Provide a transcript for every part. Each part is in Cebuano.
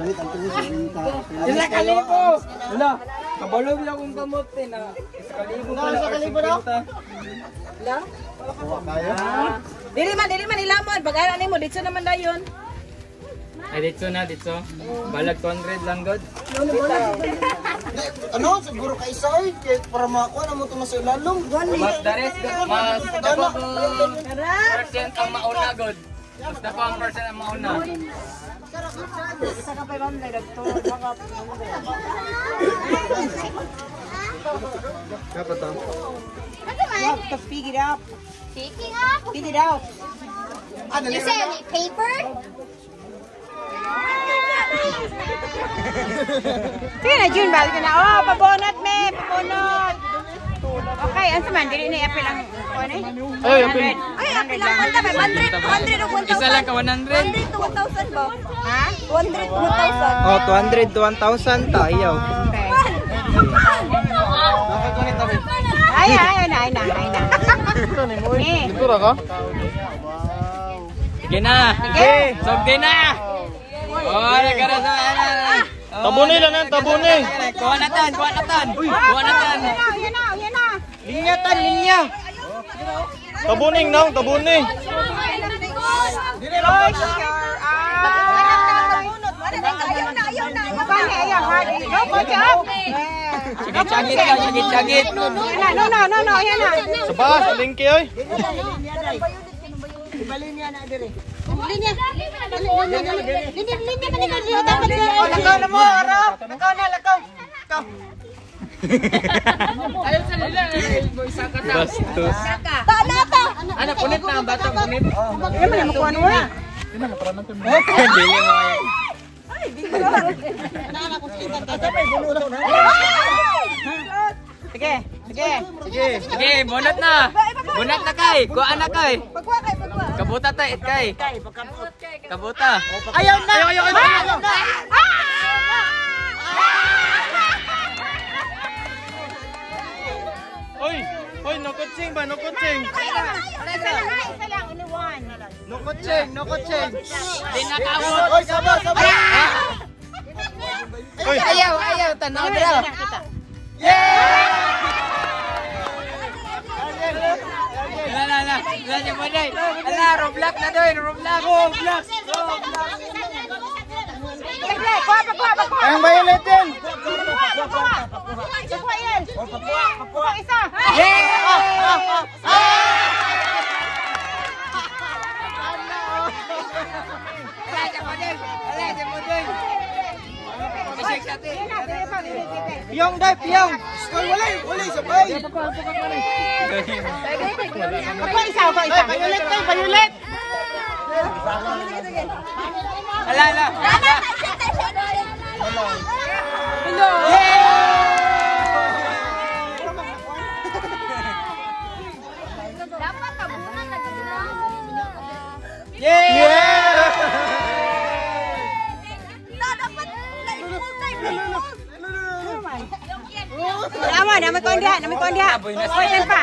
Isa kalibo. Wala. Kabalog lang akong kamote na. Isa kalibo pala. Isa kalibo daw? Dili man ilamon. Pag ara nimo dito naman dayon. Ay, dito na, dito. Balag 200 lang, God. Ano? Siguro ka isa ay. Kaya para makakuha na mo ito mas ilalong. Mas the rest, mas dako percent ang mauna, God. Mas dako ang percent ang mauna. Isa ka pa ma'am na dagto. Dapat ah. To pick it up. Picking up? Pick it out. You said paper? Sige na, June, balik na. Oh, pabonot me, pabonot. Okay, ano man, dili na i-appeal ang kuan eh. Ay, appeal. Ay, appeal ang kwenta, 500, 200 o 1,000. Isa lang ka, 100. 200 to 1,000 ba? Ha? 200 to 1,000. Oh, 200 to 1,000 ta, ayaw. Okay. Ay, ay, ay na, ay na, ay na. Ni. Siguro ka? Sige na. Sige. Sugdi na. Oh, nagkara sa Tabunay lang yan, tabunay. Kuha na tan, kuha na tan. Kuha na tan. Yan na, yan na, yan na. Linya tan, linya. Tabuning nang, tabuning. Close your eyes. Ayaw na, ayaw. Go, go, go. Chagit-chagit ka, chagit-chagit. Yan na, no, no, no, no, yan na. Sa baas, alingki ay. Oh, lakaw na mo, araw. Lakaw na, lakaw. Bastos. Ano, punit na ang bata, punit. Yan man, makuha mo na. Dili mo ay. Sige, sige. Sige. Sige, bunot na. Bunot na kay. Kuha na kay. Kabuta ta, it kay. Kabuta. Ayaw na. Ayaw, ayaw, ayaw. Oy, oy, no coaching ba, no coaching. Isa lang, isa lang, only one. No coaching, no coaching. Di nakaabot. Oy, saba, saba! Oy, Ayaw, ayaw, tanaw bro. Wala na, na. Wala niya mo na. Ala, roadblock na doon, roadblock. Roadblock. Sige, kuha pa, kuha pa, kuha. Ang violet din. Kuha, kuha. Kuha yan. Kuha isa. Ala, siya mo doon. Ala, siya mo doon. Isik sa atin. Yan na, sige pa, sige, sige. Piyong dai, piyong. Oy, walay, walay, sabay! Kuha isa, kuha isa. Violet dai, violet. Ala, ala. Dapat tabunan na Dapat like full time. Tama, nami ko diha, nami ko diha. Oy, yan pa.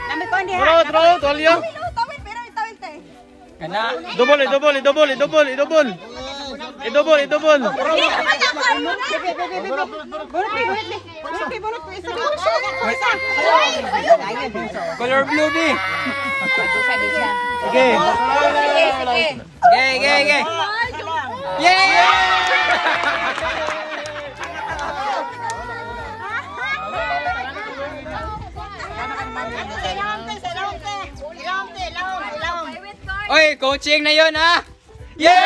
Nami ko diha. Tara, tara, tuwalya. Tawil, pero tawil te. Kana. Double, double, double, double, double. I-double, i-double. Bunot, bunot, bunot, bunot, isa. Isa. Color blue, B. Sige. Gay, gay, gay. Yeah! Oy, coaching na yon ha. Yeah!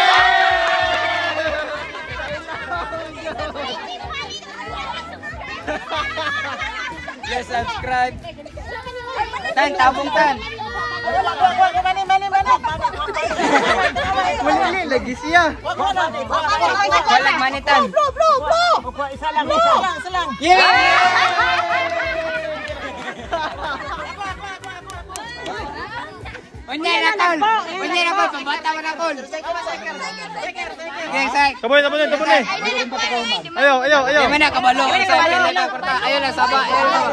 Yes, subscribe. Tan, tabong tan. Wala lagi siya. Walang manitan. Blue, blue, blue. Isa lang, isa lang, isa lang. Yeah! Unya na tol. Unya na tol, pambata mo na tol. Geng, sek. Tabunay, tabunay, tabunay. Ayaw, ayaw, ayaw. Di man na kabalo. Sa pila na porta. Ayo lang saba, ayo lang.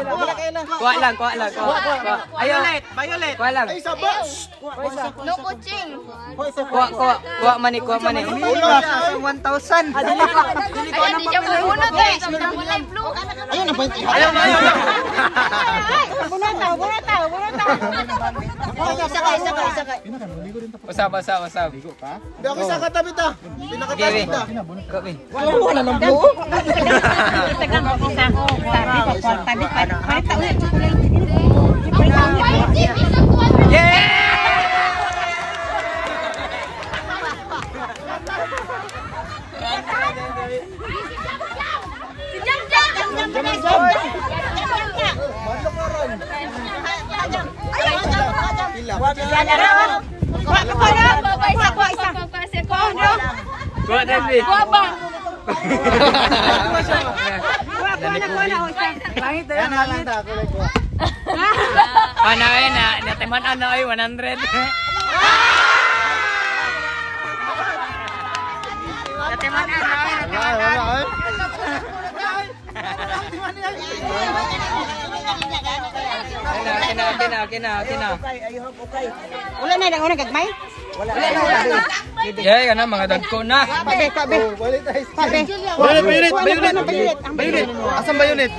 Kuha lang, kuha lang, kuha. Ayo. Violet. Kuha lang. Ay, saba! No coaching. Kuha, kuha, kuha mani, kuha mani. 1,000. Ay, di siya mabunot eh. Walay blue. Ayun na 20. Ayaw na, ayaw na. Bunot ta, bunot ta, bunot ta. Isa ka, isa ka, isa ka. Usab, usab, usab. Hindi ako isa katabi ta. Pinakatabi ta. Kabi. Wala nang buo. Isa lang isa. Sabi pa kwarta di pa. Palit ta ulit chocolate. Palit ta ulit. Yeah! Si Jam Jam! Jam jam. Ila. Kuha kuha na. Kuha kuha isa. Kuha no. Kuha na, Bi. Kuha ba? Kuha kuha na kuha na oh, isa. Langit tayo, langit. Ano eh, na, natiman ano ay 100. Natiman ano ay, natiman ano. Kina, kina, kina, kina. Wala na lang unang gagmay. Yeah, kana mga dagko na. Pabe, pabe. Pabe. Bayonet, bayonet, Kuha na, bayonet. kuha na, bayonet. Ang Bayonet. Asan bayonet?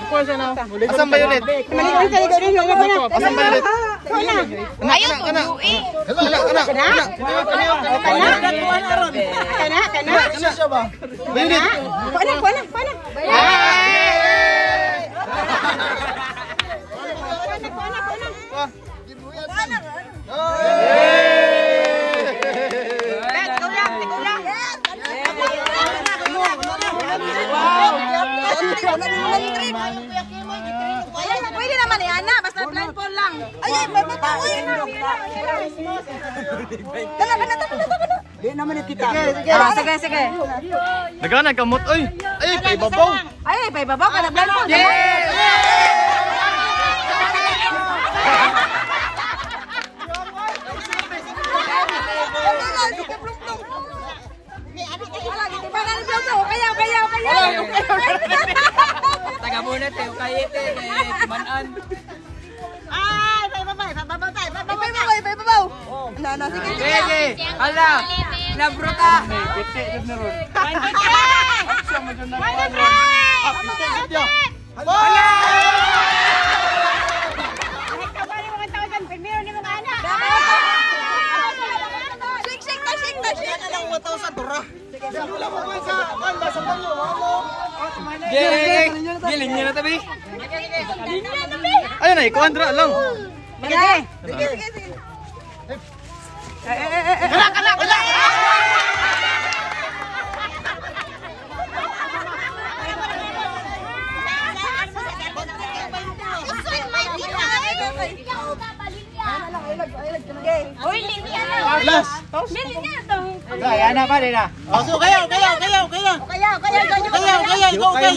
Asan bayonet? Mali ang taligo rin yung una. Asan bayonet? Kuha na. Ayaw to do eh. Anak, anak, anak. Kana? Kana, kana. Siya ba? Bayonet. Kuha na, kuha na, kuha na. Kuha na, kuha na, kuha na. Bet, ikaw lang, ikaw lang. Pwede naman eh, ana. Basta blindfold lang. Ay, ay, may bata. Ay, Dala, dala, dala, dala. Ah, sige, sige. Nagana kamot oy. Ay, paibabaw. Ay, ay, paibabaw ka na blindfold. Wala, di ka plong-plong. Wala, di ba na plong-plong? Kaya, kaya, kaya. Taga muna te, kay te, kay timanan. Ay, paibabaw, paibabaw tayo, paibabaw, paibabaw. Ano, ano, sige, sige. Sige, hala. Nabruta. Kabali mo 1,000, primero ni mga anak. Shake, shake ta, shake ta, shake. Alang 1,000 tura. Wala ko sa kan ba sa banyo, wala. Gili, gili niya na tabi. Ayun na, ikuandra lang. Sige. Sige, sige, sige. Uy, linya na. Last. Linya to. Kaya na pa, na. Oh, so kayo, kayo, kayo, kayo. Kaya, kaya, kaya. Kayo, kayo, go, kayo.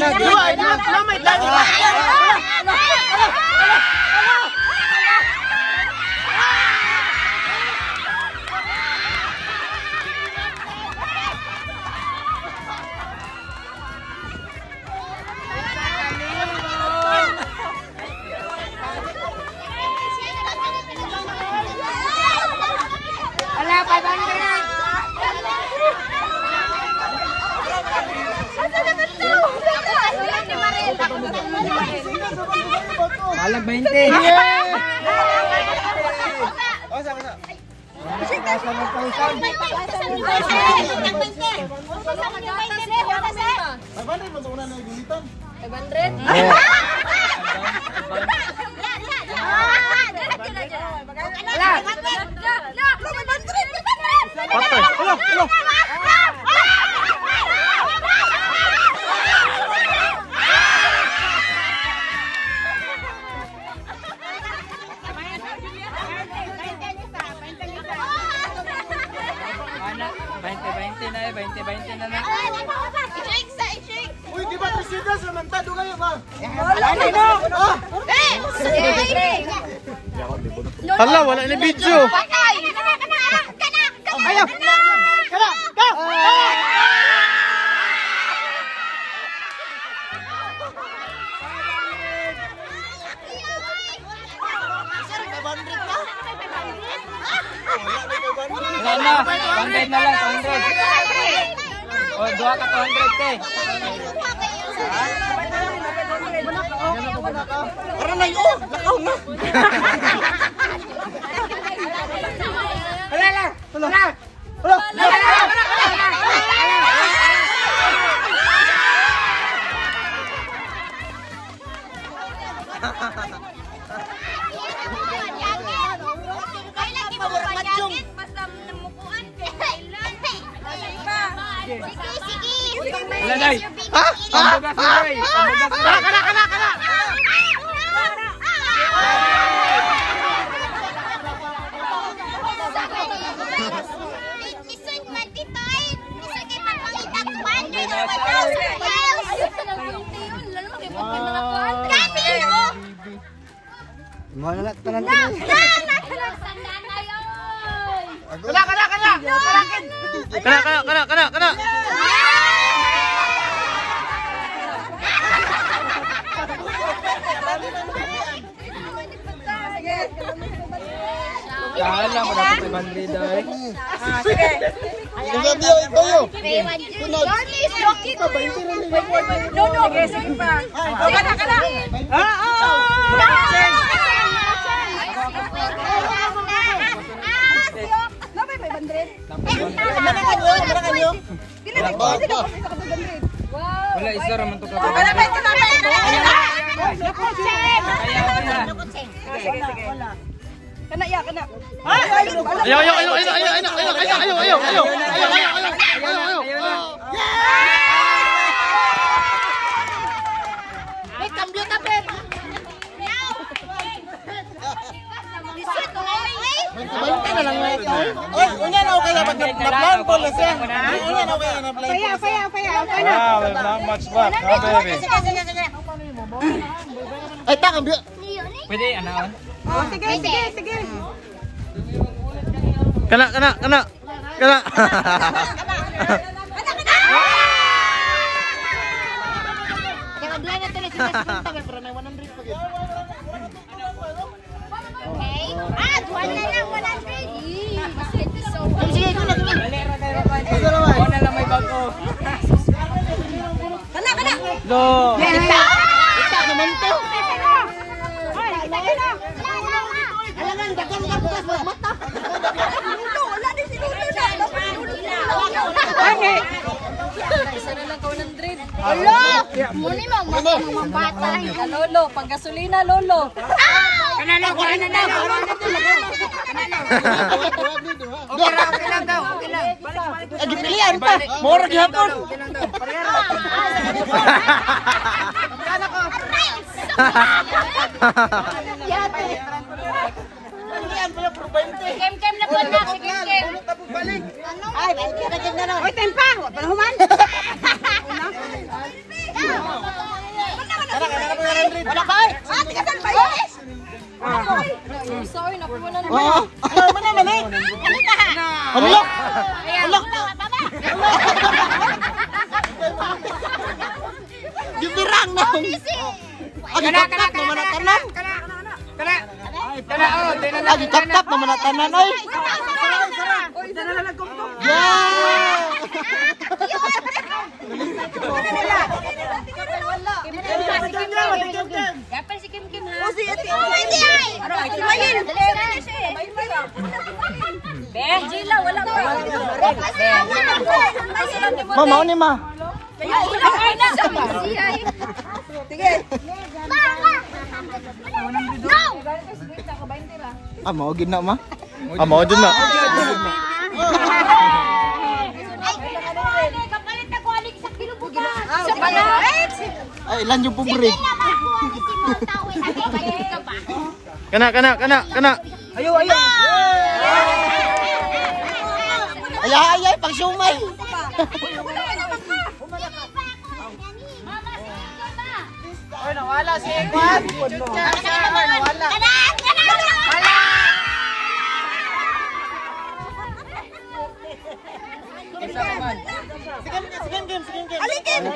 Wala, 500. Alag 20. Patay. Hala, hala. Ana, 20, 20 na eh, 20, 20 na na. Uy, di ba presidente sa mantado kayo ba? Hala, wala ni video. Ayaw! Kala, ka. Wala na, 100 na lang, 100. O, duha ka 200 te. Para na yun! Lakaw na! Wala lang. Wala. Wala. Wala. Sige, sige. Wala day. Pambugas na day. Pambugas na. Kana, kana, kana! Lisod man dito ay. Lisod kay pagpangita 200 or 1,000 miles. Kami mo. Wala tanan Na, na, na. Kana, kana, kana! Kana, kana, kana, kana, kana. Tahan lang, wala pa 500 day. Ikaw yo, ikaw yo! No, no. Sige pa. Kana, kana. Ah, Nabay may bandred. Mana kanyo? Mana kanyo? Ba, ba. Wala, isa raman to ka. Kana may kana may. Kaya na. Sige, sige. Kana ya, kana. Ayaw, ayaw, ayaw, ayaw, ayaw, ayaw, ayaw, ayaw, ayaw, ayaw, ayaw, ayaw, ayaw, ayaw, ayaw, ayaw. May kambyo ta per. Balik na lang na ito. Oy, unya na okay na pag na-plan po na siya. Unya na okay na na-plan Paya, paya, paya. Kana. Wow, there's not much left, huh, baby? Ay, ta, kambyo. Pwede, anaon. Oh, sige, sige, sige. Kana, kana, kana. Kana. Okay. Ah, duha na lang, 100. Sige, ikaw na, ikaw na. Ako na lang may bago. Kana, kana. Do. Ita naman to. Ay, kita kana. Alangan, dagan ka bukas, magmata. Lulo, wala din si Lulo na. Dapat si Lulo si Lulo. Okay. Alo! Muni mo, mga bata. Lolo, panggasolina, lolo. Kana lang, kana lang. Okay lang, okay lang daw, okay lang. Ay, gipilian pa. Mora gihapon. Pilian pala, puro 20. Kem-kem na po na, si Kem-kem. Ay, balik na na. Oy, time pa. Wa pa na human. Wala ka ay. Ah, tigasan ba yun? Sorry, nakuha na naman. Oo. Ano man naman eh. Unlock. Unlock. Gibirang na. Agi tap naman na tanan. Kana. Kana, oh, di na lang. Agi tap tap naman na tanan oy. Yeah. Dapat si Kim-Kim ha. O, si Ate. Hindi ay. Si Mayin. Be, Jila, wala pa. Ma, mao ni ma. Ay, na. Sige. No! Ah, mao gid na ma. Ah, mao dyan na. Ay, kapalit ako alig sa kinubugan. Sa Ay, ilan yung pobre. Kana, kana, kana, kana. Ayo, ayo. Ay, ay, ay, pang siomay. Oy, nawala si Kwan. Kanan! Kanan!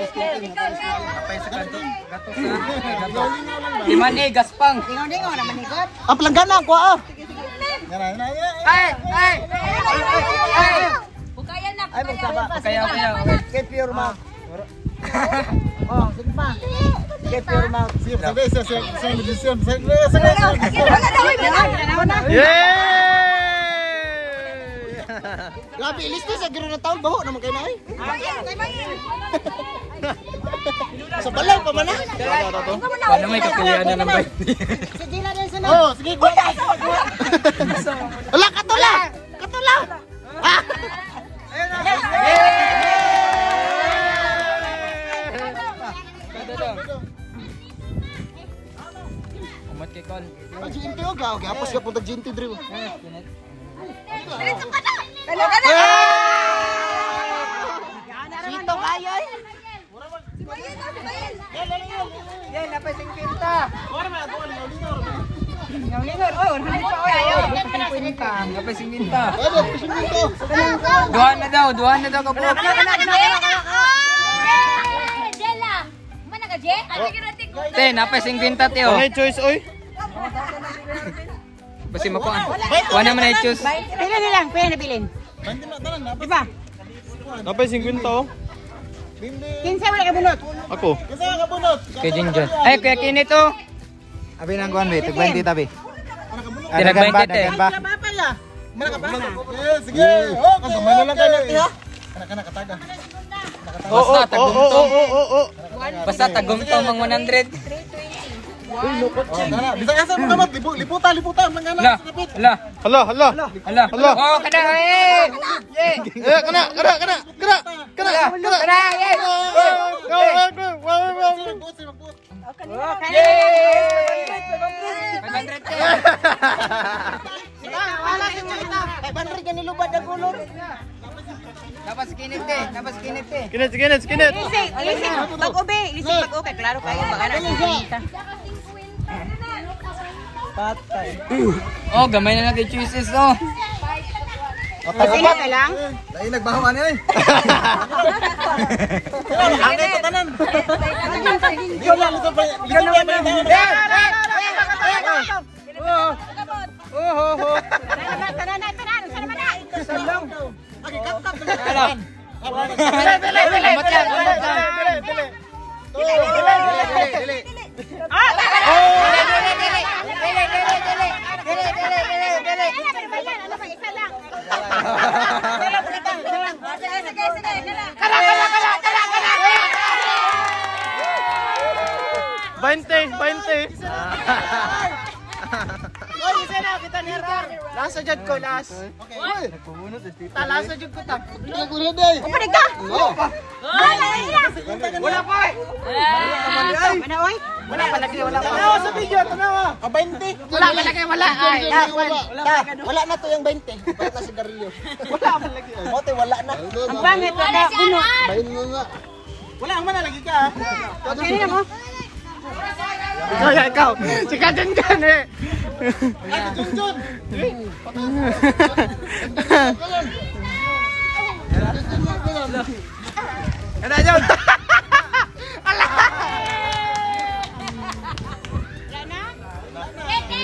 Kapay sa kanto. Gatos na. Gatos. Iman eh, gaspang. Ang palanggana ang kuha. ah. Ay, ay. Ay, ay. Bukayan na, Ay, magsaba. Okay, okay, okay. Keep your mouth. Oh, sige pa. Keep your mouth. Sige, sabi siya siya siya magician. Wala na, wala na. Yay! Grabe, ilis to sa giro na taon baho naman kayo na ay. Sa balay pa man ah. Paano may kapilian na ng bike? Oh, sige, kuha. Wala, katula! Katula! Ah! Umot kay Col. Ah, GMT oh, gaw, gapos ka punta GMT drill. Diretso ka na. Talaga na. Sito kayo eh. Yan, napay 50. Ngaw-lingon, oy, 100 pa oy. Ayaw. Napay 50. Ay, gapos yung dito. Duhan na daw, duhan na daw kabuok. Jela. Mana ka, Je? Te, napay 50 te oh. Okay, choice oy. Basi makuha. Kuha naman na choose. Pila na lang, pila na bilin. Diba? Napay 50 oh. 15 wala ka bunot. Ako. Kasi ka bunot. Kay Jinjun. Ay, kuya Kinit oh. Abi nang kuan be, tag 20 tabi. Tinag 20 te. ba? Eh, sige. Okay, gamay na lang kayo natin ha. Kana kana kataga. Oo, Basta tagumtong. oo, oo. Basta tagumtong ang 100. Oh, tara. Bisag asa mo naman liputa, liputa mga Hala, anak sa kapit. hala, Hala, hala. hala. Hala. Oh, kada eh. Eh. Eh, kana, kana, kana, kana, kana, kana. Kada eh. Go, go, go, go, go. Magbuot, sige, magbuot. Oh, kaya. Yay! 500 te. Wala si Chita. 500 ka nilubad ang ulor. Dapat si Kinit te, dapat si Kinit te. Kinit, kinit, kinit. Lisig, lisig, pag-ube, lisig pag-ube. Klaro kayo, baka na 50. Oh, gamay na lang kay choices oh. Pila na lang. Dai nagbaho ani oy. Ang ito tanan. Di wala lisod pa. Lisod pa pa. Tanan, tanan, tanan. Saan naman na? Okay, kap kap. Hala. Pili, pili, pili. Umot lang, umot lang. Dili, dili. Ano ba, isa lang. Sige, sige, sige. Kala, kala, kala, kala, kala. 20, 20. Lasa jud ko last. Okay. Talasa jud ko ta. Upanig ka. Wala pa. Ano, oy? Wala pa lagi, wala pa. Tanawa sa video, tanawa. Ah, 20. Wala pa lagi, wala. Ay, Wala. Wala na to yung 20. Palit na sigarilyo. Wala pa lagi. Mote wala na. Ang pangit, wala. Bunot. Wala ang mana lagi ka. Okay na mo. Ikaw, ya, ikaw. Si Kajan Jan eh. Junjun. Kada Jun. Ete.